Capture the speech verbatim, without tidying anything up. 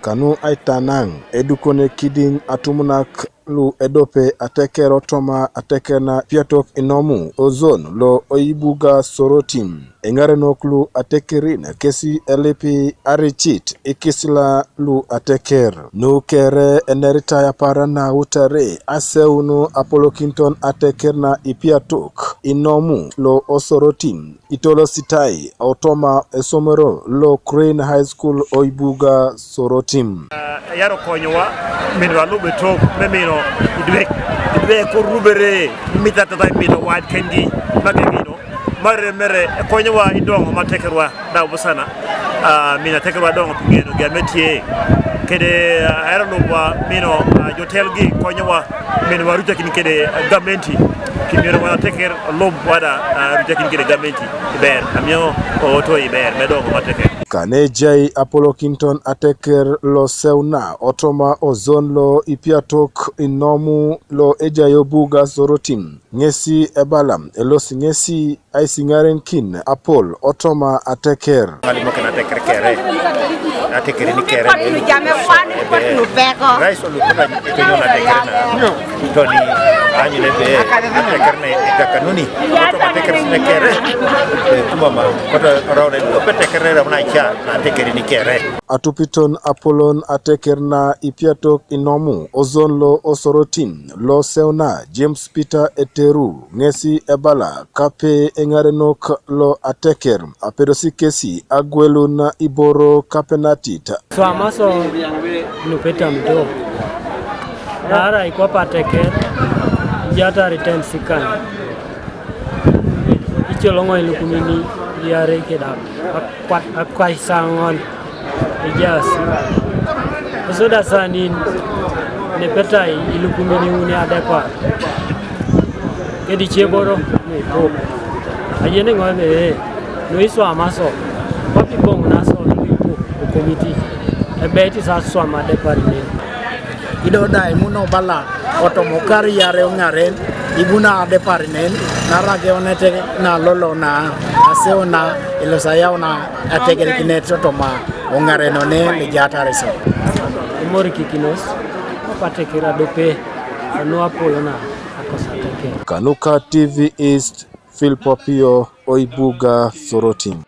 Kanu aitanaŋ edukone kidiŋ atumunak lu edope ateker otoma ateker na ipiatok inomu ozon lo oibuga Sorotin. Eŋarenok lu atekerin kesi elipi aricit ikisila lu ateker. Nu kere eneritai apaaran na autare aseun apolokinton ateker na ipiatok inomu lo Osorotin itolositai otoma esomero lo Crane High School oibuga Sorotin. Yaro konyowa min wa lube tok me mino idwek idwek ko rubere mita tata mino wad kendi magegino mare mere konyowa idongo matekerwa da busana. Ah, mina tekerwa dongo pigeno gametie kede, ah, era lubwa mino, ah, jotelgi konyowa min wa rujakin kede, ah, gamenti kimiro wana teker lub wada, ah, rujakin kede gamenti iber amio oto iber medongo mateker. Kane jai apolokinton ateker lo seuna otoma ozon lo ipiatok inomu lo ejai obuga Sorotin. Ŋesi ebala elosi ŋesi aisiŋarenkin apol otoma ateker. Alimokin ateker kere atekerin kere. Rais olukuta kenyo na ateker na toni anyu ne be ateker ne itakanuni otoma ateker ne kere. Kumama kota rau ne be ateker ne ramna cha na atekerin kere. Atupiton apolon ateker na ipiatok inomu ozon lo Osorotin lo seuna James Peter Eteru ŋesi ebala kape eŋarenok lo ateker apedosi kesi agwelun iboro kapenatit. Swamaso nupetam do naarai kwap ateker ijatar iten sikany icoloŋo ilukumini iarei keda akwaisaŋon. Ejaas esoda sanin nepetai ilukumin iuni adepar kedice boro nuipu. Ajeni ŋo ebe nuiswamaso kwapi boŋ naso nuipu okomiti ebeit isaswam adepar nen. Ido da imuno bala otomokar yare oŋaren ibuna adepar nen narageunete na lolo na aseu na ilosayau na ategelikinet otoma oŋarenone lijatariso. Imorikikinos apatekir adope anu apolona akosateker. Kanuka T V East, Philip Opio, Oibuga Sorotin.